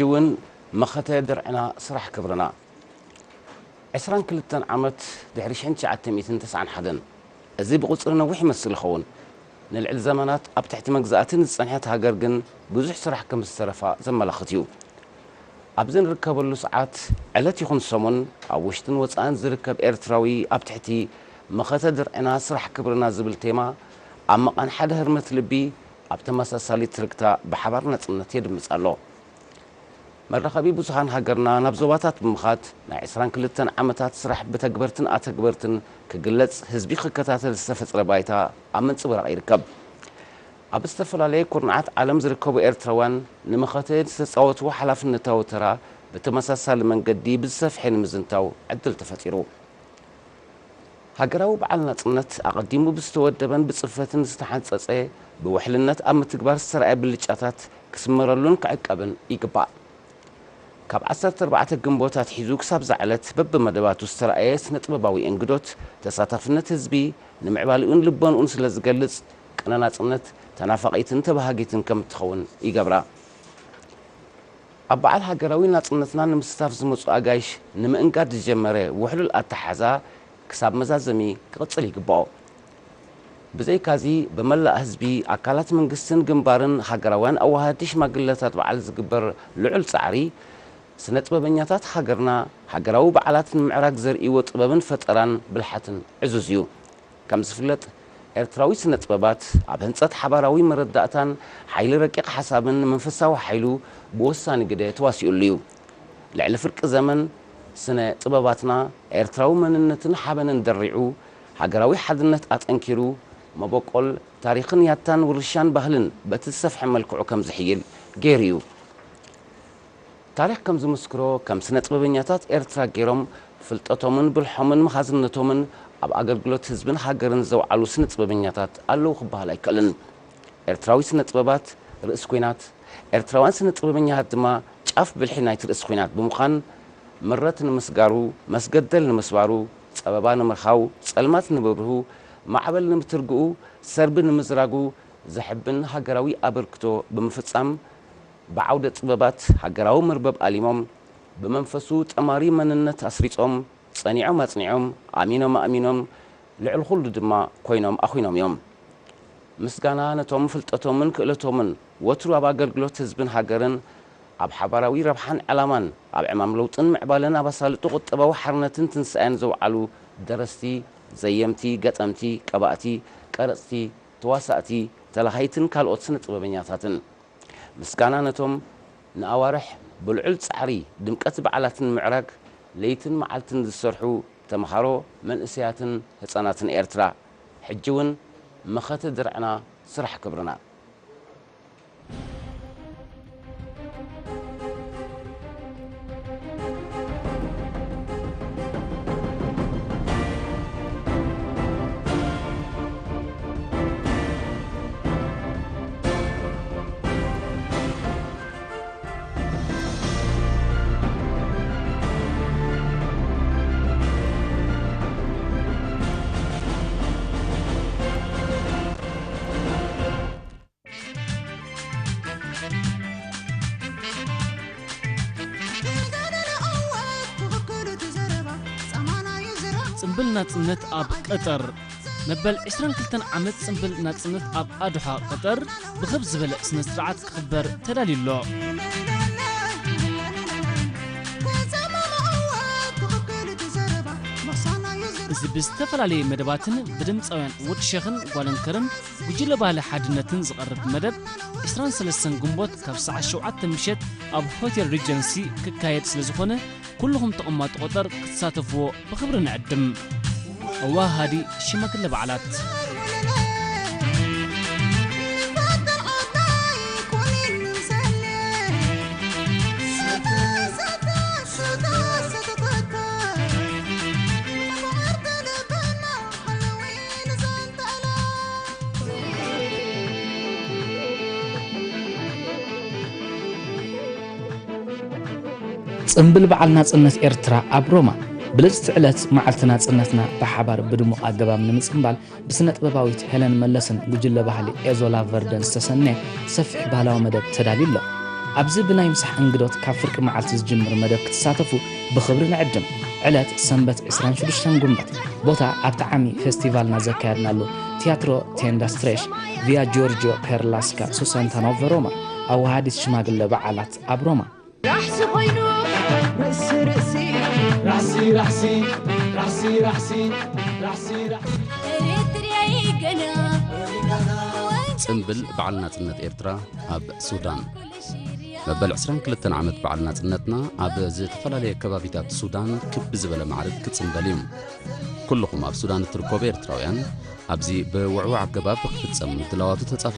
እውን መኸተ ድርዕና ስራሕ ክብርና። ዕስራን ክልተን ዓመት ድሕሪ ሽሕን ትሽዓተ ሚእትን ተስዓን ሓደን፣ እዚ ብቑጽሪ ነዊሕ ይመስል ይኸውን። ንልዕሊ ዘመናት ኣብ ትሕቲ መግዛእቲ ንዝጸንሐት ሃገር ግን ብዙሕ ስራሕ ከም ዝተረፋ ዘመላኽት እዩ። ኣብዚ ንርከበሉ ሰዓት፣ ዕለት ይኹን ሰሙን፣ ኣብ ውሽጥን ወጻእን ዝርከብ ኤርትራዊ ኣብ ትሕቲ መኸተ ድርዕና ስራሕ ክብርና ዝብል ቴማ ኣብ መቓን ሓደ ህርመት ልቢ ኣብ ተመሳሳሊ ትርክታ ብሓባር ናጽነት የድምጽ ኣሎ። መራኸቢ ብዙሃን ሃገርና ናብ ዞባታት ብምኻድ ናይ ዕስራን ክልተን ዓመታት ስራሕ ብተግበርትን ኣተግበርትን ክግለጽ ህዝቢ ክከታተል ዝተፈጥረ ባይታ ኣብ ምንጽብራቕ ይርከብ። ኣብ ዝተፈላለየ ኩርናዓት ዓለም ዝርከቡ ኤርትራውያን ንመኸተ ዝተጻወትዎ ሓላፍነታዊ ተራ ብተመሳሳሊ መንገዲ ብዝሰፍሐ ንምዝንታው ዕድል ተፈጢሩ። ሃገራዊ በዓል ናጽነት ኣቐዲሙ ብዝተወደበን ብጽፈትን ዝተሓንጸጸ፣ ብውሕልነት ኣብ ምትግባር ዝተራእየ ብልጫታት ክስመረሉን ክዕቀብን ይግባእ። ካብ ዓሰርተ ኣርባዕተ ግንቦት ኣትሒዙ ክሳብ እዛ ዕለት በብመደባቱ ዝተራእየ ስነ ጥበባዊ እንግዶት፣ ተሳታፍነት ህዝቢ ንምዕባሌኡን ልቦንኡን ስለ ዝገልጽ፣ ቅነ ናጽነት ተናፋቒትን ተበሃጊትን ከም እትኸውን ይገብራ። ኣብ በዓል ሃገራዊ ናጽነትና ንምስታፍ ዝመጹ ኣጋይሽ ንምእንጋድ ዝጀመረ ውሕሉል ኣተሓዛ ክሳብ መዛዘሚ ክቕጽል ይግባኦ። ብዘይካዚ፣ ብመላእ ህዝቢ፣ ኣካላት መንግስትን ግንባርን ሃገራውያን ኣዋሃድቲ ሽማግለታት በዓል ዝግበር ልዑል ጻዕሪ፣ ስነ ጥበበኛታት ሃገርና ሃገራዊ በዓላት ንምዕራግ ዘርእይዎ ጥበብን ፈጠራን ብልሓትን ዕዙዝ እዩ። ከም ዝፍለጥ፣ ኤርትራዊ ስነ ጥበባት ኣብ ህንጸት ሓባራዊ መረዳእታን ሓይሊ ረቂቕ ሓሳብን መንፈሳዊ ሓይሉ ብወሳኒ ግደ ተዋሲኡሉ እዩ። ልዕሊ ፍርቂ ዘመን፣ ስነ ጥበባትና ኤርትራዊ መንነትን ሓበንን ደሪዑ፣ ሃገራዊ ሓድነት ኣጠንኪሩ፣ መበቆል ታሪኽን ያታን ውርሻን ባህልን በቲ ዝሰፍሐ መልክዑ ከም ዝሕይል ገይሩ እዩ። ታሪኽ ከም ዝምስክሮ፣ ከም ስነ ጥበበኛታት ኤርትራ ገይሮም ፍልጠቶምን ብልሖምን መሃዝነቶምን ኣብ ኣገልግሎት ህዝብን ሃገርን ዘውዓሉ ስነ ጥበበኛታት ኣለዉ ክበሃል ኣይከኣልን። ኤርትራዊ ስነ ጥበባት ርእሲ ኲናት፣ ኤርትራውያን ስነ ጥበበኛታት ድማ ጫፍ ብልሒ ናይቲ ርእሲ ኲናት ብምዃን፣ ምረት ንምስጋሩ፣ መስገደል ንምስባሩ፣ ጸበባ ንምርሃው፣ ጸልማት ንምብርሁ፣ ማዕበል ንምትርግኡ፣ ሰርቢ ንምዝራጉ ዘሕብን ሃገራዊ ኣበርክቶ ብምፍጻም፣ ብዓውደ ጥበባት ሃገራዊ መርበብ ኣሊሞም፣ ብመንፈሱ ጠማሪ መንነት ኣስሪጾም፣ ጸኒዖም ኣጽኒዖም፣ ኣሚኖም ኣእሚኖም፣ ልዕሊ ኩሉ ድማ ኮይኖም ኣኹኖም እዮም። ምስጋና ነቶም ፍልጠቶምን ክእለቶምን ወትሩ ኣብ ኣገልግሎት ህዝብን ሃገርን፣ ኣብ ሓባራዊ ረብሓን ዕላማን፣ ኣብ ዕማም ለውጥን ምዕባለን፣ ኣብ ኣሳልጦ ቁጠባዊ ሓርነትን ትንሳኤን ዘውዓሉ ደረስቲ፣ ዘየምቲ፣ ገጠምቲ፣ ቀባእቲ፣ ቀረጽቲ፣ ተዋሳእቲ፣ ተላሃይትን ካልኦት ስነ ጥበበኛታትን። ምስጋና ነቶም ንኣዋርሕ ብልዑል ጻዕሪ ድምቀት በዓላት ንምዕራግ ለይትን መዓልትን ዝሰርሑ ተምሃሮ፣ መንእሰያትን ህጻናትን ኤርትራ። ሕጂ እውን መኸተ ድርዕና ስራሕ ክብርና። ጽምብል ናጽነት ኣብ ቀጠር። መበል ዕስራን ክልተን ዓመት ጽምብል ናጽነት ኣብ ኣዶሓ ቀጠር ብኽብ ዝበለ ስነ ስርዓት ክኽበር ተዳልዩ ኣሎ። እዚ ብዝተፈላለየ መደባትን ብድምፃውያን ወዲ ሸኽን ጓልን ከረን ጉጅለ ባህሊ ሓድነትን ዝቐርብ መደብ ዕስራን ሰለስተን ግንቦት ካብ ሰዓት ሸውዓተ ምሸት ኣብ ሆቴል ሪጀንሲ ክካየድ ስለ ዝኾነ፣ ኩልኹም ተቐማጦ ቀጠር ክትሳተፍዎ ብኽብሪ ንዕድም። ኣዋሃዲ ሽማግለ በዓላት። ጽምብል በዓል ናጽነት ኤርትራ ኣብ ሮማ። ብልጽቲ ዕለት መዓልቲ ናጽነትና ብሓባር ብድሙቕ ኣገባብ ንምጽምባል ብስነ ጥበባዊት ሄለን መለስን ጉጅለ ባህሊ ኤዞላ ቨርደን ዝተሰነየ ሰፊሕ ባህላዊ መደብ ተዳልዩ ኣሎ። ኣብዚ ብናይ ምሳሕ እንግዶት ካብ ፍርቂ መዓልቲ ዝጅምር መደብ ክትሳተፉ ብኽብሪ ንዕድም። ዕለት ሰንበት ዕስራን ሽዱሽተን ጉንበት። ቦታ ኣብቲ ዓሚ ፌስቲቫልና ዘካየድናሉ ቲያትሮ ቴንዳ ስትሬሽ ቪያ ጆርጆ ፔር ላስካ ሱሳንታ ኖቨ ሮማ፣ ኣወሃዲት ሽማግለ በዓላት ኣብ ሮማ። ራሕሲ ኮይኑ ርእሲ ርእሲ ራሕሲ ራሕሲ ራሕሲ ራሕሲ ራሕሲ ራሕሲ ኤሪትሪያይ ገና ጽንብል በዓል ናጽነት ኤርትራ ኣብ ሱዳን። መበል ዕስራን ክልተን ዓመት በዓል ናጽነትና ኣብ ዝተፈላለየ ከባቢታት ሱዳን ክብ ዝበለ ማዕርግ ክጽንበል እዩ። ኩልኹም ኣብ ሱዳን እትርከቡ ኤርትራውያን ኣብዚ ብውዕዉዕ ኣገባብ ክፍጸም ምድላዋቱ ተጻፊ